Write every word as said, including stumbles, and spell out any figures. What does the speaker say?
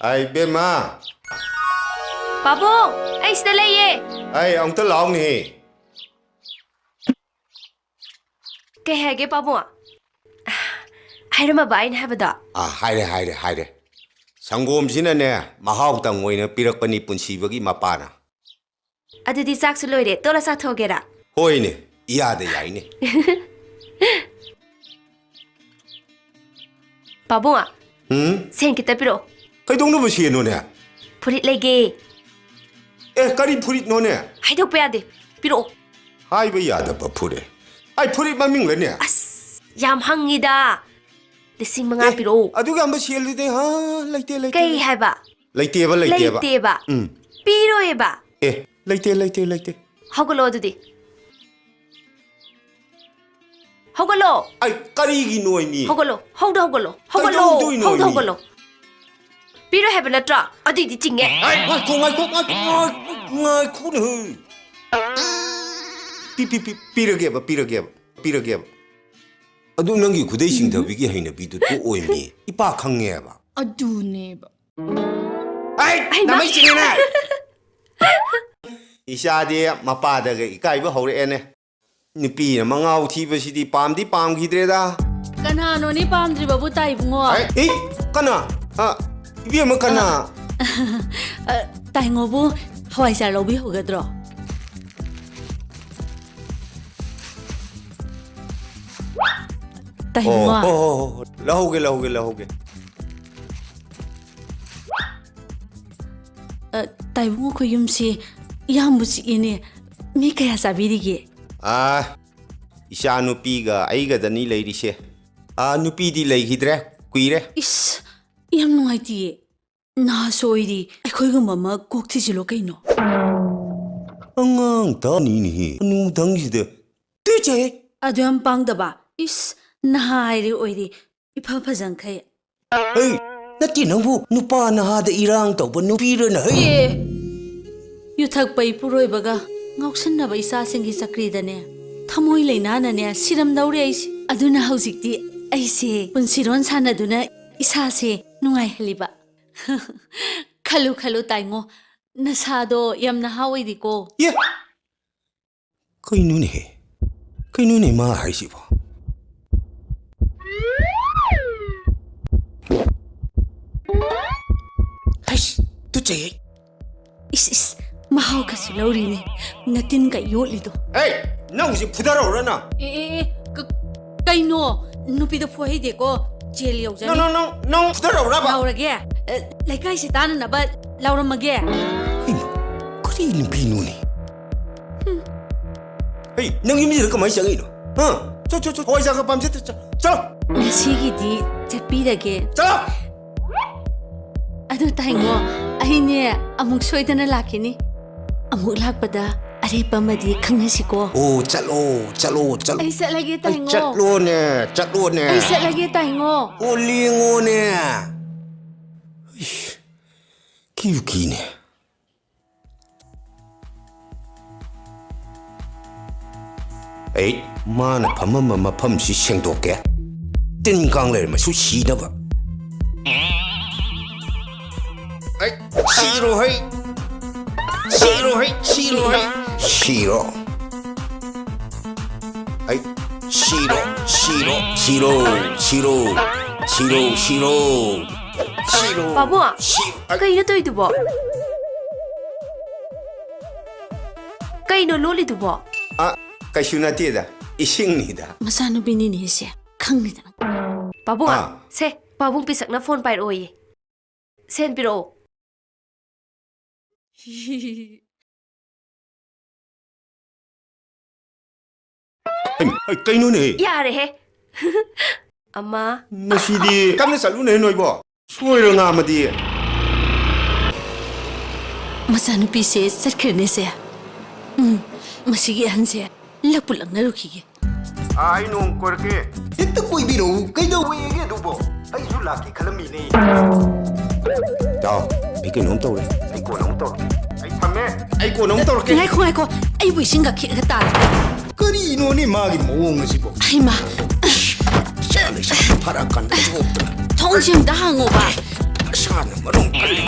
ꯑꯩ ꯏꯕꯦꯝꯃ꯫ ꯄꯥꯕꯨꯡ, ꯑꯩ ꯁꯤꯗ ꯂꯩꯌꯦ꯫ ꯑꯩ ꯑꯃꯨꯛꯇ ꯂꯥꯛꯑꯣꯅꯦꯍꯦ꯫ ꯀꯩ ꯍꯥꯏꯒꯦ ꯄꯥꯕꯨꯡ? ꯍꯥꯏꯔꯝꯃꯕ ꯑꯩꯅ ꯍꯥꯏꯕꯗꯣ? ꯑꯥ, ꯍꯥꯏꯔꯦ, ꯍꯥꯏꯔꯦ, ꯍꯥꯏꯔꯦ꯫ ꯁꯪꯒꯣꯝꯁꯤꯅꯅꯦ, ꯃꯍꯥꯎꯇꯪ ꯑꯣꯏꯅ ꯄꯤꯔꯛꯄꯅꯤ ꯄꯨꯟꯁꯤꯕꯒꯤ ꯃꯄꯥꯅ꯫ ꯑꯗꯨꯗꯤ ꯆꯥꯛꯁꯨ ꯂꯣꯏꯔꯦ, ꯇꯣꯠꯂ ꯆꯥꯊꯣꯛꯑꯒꯦꯔꯥ? ꯍꯣꯏꯅꯦ, ꯏꯌꯥꯗ ꯌꯥꯏꯅꯦ꯫ ꯄꯥꯕꯨꯡ, ꯎꯝ? ꯁꯦꯟ ꯈꯤꯇ ꯄꯤꯔꯛꯑꯣ꯫ ꯀꯩꯗꯧꯅꯕ ꯁꯦꯟꯅꯣꯅꯦ? ꯐꯨꯔꯤꯠ ꯂꯩꯒꯦ꯫ ꯑꯦ, ꯀꯔꯤ ꯐꯨꯔꯤꯠꯅꯣꯅꯦ? ꯍꯥꯏꯗꯣꯛꯄ ꯌꯥꯗꯦ, ꯄꯤꯔꯛꯑꯣ꯫ ꯍꯥꯏꯕ ꯌꯥꯗꯕ ꯐꯨꯔꯤꯠ? ꯑꯩ ꯐꯨꯔꯤꯠ ꯃꯃꯤꯡꯂꯅꯦ? ꯑꯁ, ꯌꯥꯝ ꯍꯪꯉꯤꯗ꯫ ꯂꯤꯁꯤꯡ ꯃꯉꯥ ꯑꯦ, ꯄꯤꯔꯛꯑꯣ꯫ ꯑꯗꯨꯒꯤ ꯑꯝꯕ ꯁꯦꯜꯗꯨꯗꯤ, ꯍꯥ, ꯂꯩꯇꯦ, ꯂꯩꯇꯦ, ꯀꯩ ꯂꯩꯇꯦ꯫ ꯍꯥꯏꯕ? ꯂꯩꯇꯦꯕ, ꯂꯩꯇꯦꯕ꯫ ꯂꯩꯇꯦꯕ꯫ ꯎꯝ꯫ ꯄꯤꯔꯣꯏꯕ꯫ ꯑꯦ, ꯂꯩꯇꯦ, ꯂꯩꯇꯦ, ꯂꯩꯇꯦ꯫ ꯍꯧꯒꯠꯂꯣ ꯑꯗꯨꯗꯤ꯫ ꯍꯧꯒꯠꯂꯣ꯫ ꯑꯩ ꯀꯔꯤꯒꯤꯅꯣ ꯃꯤ? ꯍꯧꯒꯠꯂꯣ꯫ ꯍꯧꯗ ꯍꯧꯒꯠꯂꯣ꯫ ꯍꯧꯒꯠꯂꯣ꯫ ꯀꯩꯗꯧꯗꯣꯏꯅꯣ ꯍꯧꯗ ꯃꯤ? ꯍꯧꯒꯠꯂꯣ꯫ ꯄꯤꯔꯣꯏ ꯍꯥꯏꯕ ꯅꯠꯇ꯭ꯔꯣ? ꯑꯗꯨꯏꯗꯤ ꯆꯤꯡꯉꯦ꯫ ꯑꯩ ꯉꯥꯏꯈꯣ, ꯉꯥꯏꯈꯣ, ꯉꯥꯏꯈꯣ, ꯉꯥꯏ-, ꯉꯥꯏꯈꯣꯅꯦ ꯍꯦ꯫ ꯄꯤ-, ꯄꯤ-, ꯄꯤ-, ꯄꯤꯔꯒꯦꯕ, ꯄꯤꯔꯒꯦꯕ, ꯄꯤꯔꯒꯦꯕ꯫ ꯑꯗꯨ ꯅꯪꯒꯤ ꯈꯨꯗꯩ ꯁꯤꯡꯊꯕꯤꯒꯤ ꯍꯩꯅꯕꯤꯗꯨ ꯇꯣꯛꯑꯣꯏꯃꯤ꯫ ꯏꯄꯥ ꯈꯪꯉꯦꯕ꯫ ꯑꯗꯨꯅꯦꯕ꯫ ꯑꯩ ꯍꯩꯃꯥ! ꯅꯃꯩ ꯆꯤꯡꯉꯦꯅꯦ! ꯏꯆꯥꯗꯤ ꯃꯄꯥꯗꯒ ꯏꯀꯥꯏꯕ ꯍꯧꯔꯛꯑꯦꯅꯦ꯫ ꯅꯨꯄꯤꯅ ꯃꯉꯥꯎ ꯊꯤꯕꯁꯤꯗꯤ ꯄꯥꯝꯗꯤ ꯄꯥꯝꯈꯤꯗ꯭ꯔꯦꯗ꯫ ꯀꯅꯥꯅꯣꯅꯦ ꯄꯥꯝꯗ꯭ꯔꯤꯕꯕꯨ, ꯇꯥꯏꯕꯨꯡꯉꯣ? ꯑꯩ, ꯏ, ꯀꯅꯥ? ꯑ, ꯏꯕꯦꯝꯃ, ꯀꯅꯥ? ꯑ, ꯇꯥꯏꯉꯣꯕꯨ ꯍꯋꯥꯏꯖꯥꯔ ꯂꯧꯕꯤꯍꯧꯒꯗ꯭ꯔꯣ? ꯇꯥꯏꯕꯨꯡꯉꯣ꯫ ꯑꯣ, ꯍꯣ, ꯍꯣ, ꯍꯣ, ꯍꯣ꯫ ꯂꯧꯍꯧꯒꯦ, ꯂꯧꯍꯧꯒꯦ, ꯂꯧꯍꯧꯒꯦ꯫ ꯑ, ꯇꯥꯏꯕꯨꯡꯉꯣ, ꯑꯩꯈꯣꯏ ꯌꯨꯝꯁꯤ ꯌꯥꯝꯕꯨ ꯆꯤꯛꯏꯅꯦ꯫ ꯃꯤ ꯀꯌꯥ ꯆꯥꯕꯤꯔꯤꯒꯦ? ꯑꯥ, ꯏꯆꯥ ꯅꯨꯄꯤꯒ ꯑꯩꯒꯗꯅꯤ ꯂꯩꯔꯤꯁꯦ꯫ ꯑꯥ, ꯅꯨꯄꯤꯗꯤ ꯂꯩꯈꯤꯗ꯭ꯔꯦ, ꯀꯨꯏꯔꯦ꯫ ꯏꯁ, ꯌꯥꯝ ꯅꯨꯡꯉꯥꯏꯇꯤꯌꯦ꯫ ꯅꯍꯥꯁꯨ ꯑꯣꯏꯔꯤ, ꯑꯩꯈꯣꯏꯒꯨꯝꯕ ꯑꯃ ꯀꯣꯛ ꯊꯤꯖꯤꯜꯂꯣ ꯀꯩꯅꯣ꯫ ꯑꯉꯥꯡ ꯇꯥꯅꯤꯅꯦꯍꯦ, ꯍꯅꯨꯊꯪꯁꯤꯗ꯫ ꯇꯨꯆꯩ! ꯑꯗꯨ ꯌꯥꯝ ꯄꯥꯡꯗꯕ꯫ ꯏꯁ, ꯅꯍꯥ ꯍꯥꯏꯔꯦ ꯑꯣꯏꯔꯦ, ꯏꯐ ꯐꯖꯈꯩ꯫ ꯍꯩ, ꯅꯠꯇꯦ ꯅꯪꯕꯨ, ꯅꯨꯄꯥ ꯅꯍꯥꯗ ꯏꯔꯥꯡ ꯇꯧꯕ ꯅꯨꯄꯤꯔꯅ ꯍꯩ? ꯑꯦ, ꯌꯨ ꯊꯛꯄ ꯏꯄꯨꯔꯣꯏꯕꯒ ꯉꯥꯎꯁꯟꯅꯕ ꯏꯆꯥꯁꯤꯡꯒꯤ ꯆꯀ꯭ꯔꯤꯗꯅꯦ, ꯊꯃꯣꯏ ꯂꯩꯅꯥꯅꯅꯦ ꯁꯤꯔꯝꯗꯧꯔꯦ ꯑꯩꯁꯦ꯫ ꯑꯗꯨꯅ ꯍꯧꯖꯤꯛꯇꯤ ꯑꯩꯁꯦ ꯄꯨꯟꯁꯤꯔꯣꯟ ꯁꯥꯟꯅꯗꯨꯅ ꯏꯁꯥꯁꯦ ꯅꯨꯡꯉꯥꯏꯍꯜꯂꯤꯕ꯫ ꯈꯜꯂꯨ ꯈꯜꯂꯨ ꯇꯥꯏꯉꯣ, ꯅꯁꯥꯗꯣ ꯌꯥꯝ ꯅꯍꯥ ꯑꯣꯏꯔꯤꯀꯣ꯫ ꯌꯦ! ꯀꯩꯅꯣꯅꯦꯍꯦ? ꯀꯩꯅꯣꯅꯦ ꯃꯥ ꯍꯥꯏꯁꯤꯕꯣ? ꯍꯩꯁ! ꯇꯨꯆꯩꯍꯦ! ꯏꯁ, ꯏꯁ, ꯃꯍꯥꯎ ꯀꯩꯁꯨ ꯂꯧꯔꯤꯅꯦ, ꯅꯇꯤꯟꯒ ꯌꯣꯠꯂꯤꯗꯣ꯫ ꯑꯦ, ꯅꯪ ꯍꯧꯖꯤꯛ ꯐꯨꯗꯔꯧꯔꯅ? ꯑꯦ, ꯑꯦ, ꯑꯦ, ꯀ-, ꯀꯩꯅꯣ? ꯅꯨꯄꯤꯗꯣ ꯐꯨꯍꯩꯗꯦꯀꯣ, ꯖꯦꯜ ꯌꯧꯖꯅꯤ꯫ ꯅꯪ, ꯅꯪ, ꯅꯪ, ꯅꯪ ꯐꯨꯗꯔꯧꯔꯕ? ꯂꯥꯎꯔꯒꯦ꯫ ꯑꯦ, ꯂꯩꯀꯥꯏꯁꯦ ꯇꯥꯟꯅꯅꯕ ꯂꯥꯎꯔꯝꯃꯒꯦ꯫ ꯏꯃꯥ, ꯀꯔꯤ ꯅꯨꯄꯤꯅꯣꯅꯦ? ꯍꯨꯝ꯫ ꯍꯩ, ꯅꯪ ꯌꯨꯝꯁꯤꯗ ꯀꯃꯥꯏꯅ ꯆꯪꯉꯛꯏꯅꯣ? ꯍꯥ? ꯆꯣ, ꯆꯣ, ꯆꯣ, ꯍꯋꯥꯏꯖꯥꯔꯒ ꯄꯥꯝꯖꯗ꯭ꯔꯦ, ꯆꯣ, ꯆꯣ꯫ ꯉꯁꯤꯒꯤꯗꯤ ꯆꯠꯄꯤꯔꯒꯦ꯫ ꯆꯣ! ꯑꯗꯨ ꯇꯥꯏꯉꯣ, ꯑꯩꯅꯦ ꯑꯃꯨꯛ ꯁꯣꯏꯗꯅ ꯂꯥꯛꯈꯤꯅꯤ꯫ ꯑꯃꯨꯛ ꯂꯥꯛꯄꯗ ꯑꯔꯦꯞꯄ ꯑꯃꯗꯤ ꯈꯪꯅꯁꯤꯀꯣ꯫ ꯑꯣ, ꯆꯠꯂꯣ, ꯆꯠꯂꯣ, ꯆꯠꯂꯣ꯫ ꯑꯩ ꯆꯠꯂꯒꯦ ꯑꯩ ꯇꯥꯏꯉꯣ꯫ ꯆꯠꯂꯣꯅꯦ, ꯆꯠꯂꯣꯅꯦ꯫ ꯑꯩ ꯆꯠꯂꯒꯦ ꯇꯥꯏꯉꯣ꯫ ꯑꯣ, ꯂꯦꯡꯉꯣꯅꯦ꯫ ꯏꯁ, ꯀꯤꯕꯨ ꯀꯤꯅꯦ꯫ ꯑꯩ ꯃꯥꯅ ꯐꯝꯃꯝꯕ ꯃꯐꯝꯁꯤ ꯁꯦꯡꯗꯣꯛꯀꯦ꯫ ꯇꯤꯟ ꯀꯥꯡ ꯂꯩꯔꯝꯃꯁꯨ ꯁꯤꯅꯕ꯫ ꯑꯩ ꯁꯤꯔꯣ ꯍꯩ! ꯁꯤꯔꯣ ꯍꯩ! ꯁꯤꯔꯣ ꯍꯩ! ꯁꯤꯔꯣ! ꯑꯩ ꯁꯤꯔꯣ! ꯁꯤꯔꯣ! ꯁꯤꯔꯣ! ꯁꯤꯔꯣ! ꯁꯤꯔꯣ! ꯁꯤꯔꯣ! ꯄꯥꯕꯨꯡ! ꯁꯤ-, ꯑꯩ ꯀꯩꯅꯣ ꯇꯧꯔꯤꯗꯨꯕꯣ? ꯀꯩꯅꯣ ꯂꯣꯠꯂꯤꯗꯨꯕꯣ? ꯑ, ꯀꯩꯁꯨ ꯅꯠꯇꯦꯗ, ꯏꯁꯤꯡꯅꯤꯗ꯫ ꯃꯆꯥꯅꯨꯄꯤꯅꯤꯅꯦ ꯁꯦ, ꯈꯪꯅꯤꯗꯅ꯫ ꯄꯥꯕꯨꯡ, ꯑꯥ꯫ ꯁꯦ, ꯄꯥꯕꯨꯡ ꯄꯤꯁꯛꯅ ꯐꯣꯟ ꯄꯥꯏꯔꯛꯑꯣꯌꯦ꯫ ꯁꯦꯟ ꯄꯤꯔꯛꯑꯣ꯫ ꯍꯩꯃ, ꯍꯩ, ꯀꯩꯅꯣꯅꯦ? ꯌꯥꯔꯦꯍꯦ꯫ ꯑꯃ꯫ ꯃꯁꯤꯗꯤ ꯀꯟꯅ ꯆꯠꯂꯨꯅꯦ ꯅꯣꯏꯕꯣ꯫ ꯁꯣꯏꯔ ꯉꯥꯝꯃꯗꯤ꯫ ꯃꯆꯥꯅꯨꯄꯤꯁꯦ ꯆꯠꯈ꯭ꯔꯦꯅꯦ ꯁꯦ꯫ ꯎꯝ, ꯃꯁꯤꯒꯤ ꯑꯍꯟꯁꯦ ꯂꯛꯄꯨ ꯂꯛꯅꯔꯨꯈꯤꯒꯦ꯫ ꯑꯥ, ꯑꯩ ꯅꯣꯡ ꯀꯣꯏꯔꯛꯀꯦ꯫ ꯍꯦꯛꯇ ꯀꯣꯏꯕꯤꯔꯛꯎ, ꯀꯩꯗꯧꯋꯦꯒꯦ ꯑꯗꯨꯕꯣ? ꯑꯩꯁꯨ ꯂꯥꯛꯀꯦ ꯈꯜꯂꯝꯃꯤꯅꯦ꯫ ꯇꯥꯎ, ꯑꯩ ꯀꯩꯅꯣꯝ ꯇꯧꯔꯦ꯫ ꯑꯩ ꯀꯣꯟꯅ ꯑꯃꯨꯛ ꯇꯧꯔꯛꯀꯦ꯫ ꯑꯩ ꯊꯝꯃꯦ꯫ ꯑꯩ ꯀꯣꯟꯅ ꯑꯃꯨꯛ ꯇꯧꯔꯛꯀꯦ꯫ ꯉꯥꯏꯈꯣ, ꯉꯥꯏꯈꯣ, ꯑꯩꯕꯨ ꯏꯁꯤꯡꯒ ꯈꯤꯛꯑꯒ ꯇꯥꯔꯦ꯫ ꯀꯔꯤꯅꯣꯅꯦ ꯃꯥꯒꯤ ꯃꯑꯣꯡ ꯑꯁꯤꯕꯣ? ꯍꯩꯃꯥ! ꯁꯦꯜ ꯂꯩꯁꯥꯕꯤ ꯐꯔꯛ ꯀꯥꯟꯗ ꯊꯣꯛꯇꯅ꯫ ꯊꯣꯡꯁꯦ ꯑꯝꯇ ꯍꯥꯡꯉꯣꯕ꯫ ꯑꯁꯥꯅ ꯃꯔꯣꯝ ꯀꯜꯂꯤ꯫